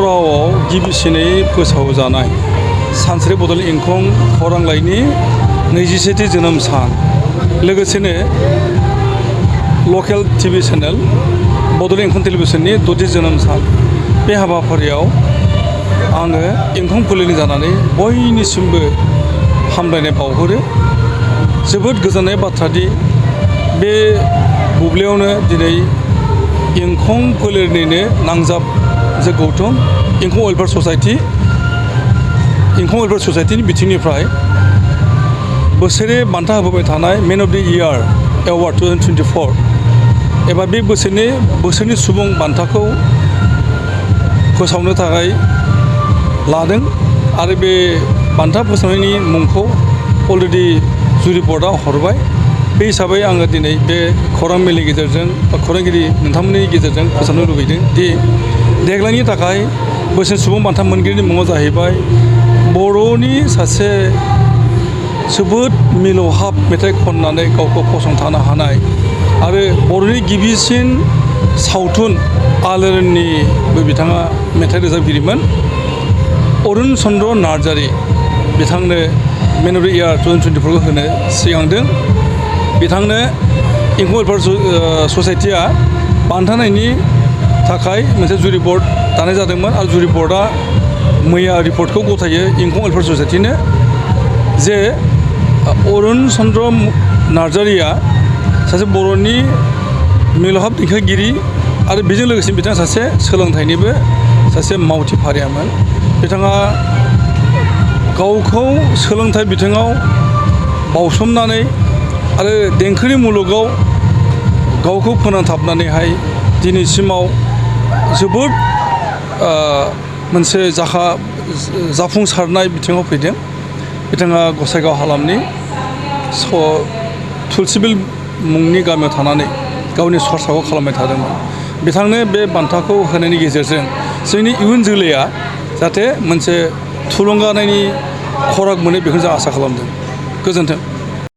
रावआव गिबिसिनै फोसावजानाय सानस्रि बड'लेण्ड इंखं खौरां लाइनि 21थि जोनोम सान लोगोसेनो लकेल टिभि चेनेल बड'लेण्ड इंखं टेलिभिजननि 6थि जोनोम सान बे हाबाफारियाव आङो इंखं फोलेरनि जानानै बयनिसिमबो हामलायनाय बावहरो। जोबोद गोजोननाय बाथ्रादि बे बुब्लियावनो दिनै इंखं फोलेरनिनो नांजाब जे गौथुम इंखं वेलफेयार ससाइटिनि बिथिंनिफ्राय बोसोरे बान्था होबोबाय थानाय मेन अफ द इयार एवार्ड 2024 एबा बे बोसोरनि सुबुं बान्थाखौ फोसावनो थाखाय लादों आरो बे बान्था फोसावनायनि मुंखौ अलरेडि जुरि बर्डआ हरबाय। बे हिसाबै आङो दिनै बे खौरां मेलनि गेजेरजों बा खौरांगिरि नोंथांमोननि गेजेरजों फोसावनो लुबैदों दि देग्लायनि थाखाय बोसोर सुबुं बान्था मोनगिरिनि मुङा जाहैबाय बर'नि सासे जोबोद मिलौहाब मेथाइ खननानै गावखौ फसंथानो हानाय आरो बर'नि गिबिसिन सावथुन आलायारननिबो बिथाङा मेथाइ रोजाबगिरिमोन अरुण चन्द्र नार्जारि बिथांनो मेन अफ द इयार 2024 होनो सिगांदों। बिथांनो इंखं वेलफेयार ससाइटिया बान्थानायनि थाखाय मोनसे जुरि बर्ड दानाय जादोंमोन आरो जुरि बर्डआ मैया रिपर्टखौ गथायो इंखं वेलफेयार ससाइटिनो जे अरुण चन्द्र नार्जारिया सासे बर'नि मिलौहाब देंखोगिरि आरो बेजों लोगोसे बिथाङा सासे सोलोंथाइनिबो सासे मावथिफारियामोन। बिथाङा गावखौ सोलोंथाइ बिथिङाव बावसोमनानै आरो देंखोनि मुलुगाव गावखौ फोनांथाबनानैहाय दिनैसिमाव जोबोद मोनसे जाफुंसारनाय बिथिङाव फैदों। बिथाङा गसाइगाव हालामनि तुलसिबिल मुंनि गामियाव थानानै गावनि सरसाखौ खालामबाय थादोंमोन। बिथांनो बे बान्थाखौ होनायनि गेजेरजों जोंनि इयुन जोलैया जाहाथे मोनसे थुलुंगानायनि खराग मोनो बेखौ जों आसा खालामदों। गोजोन्थों।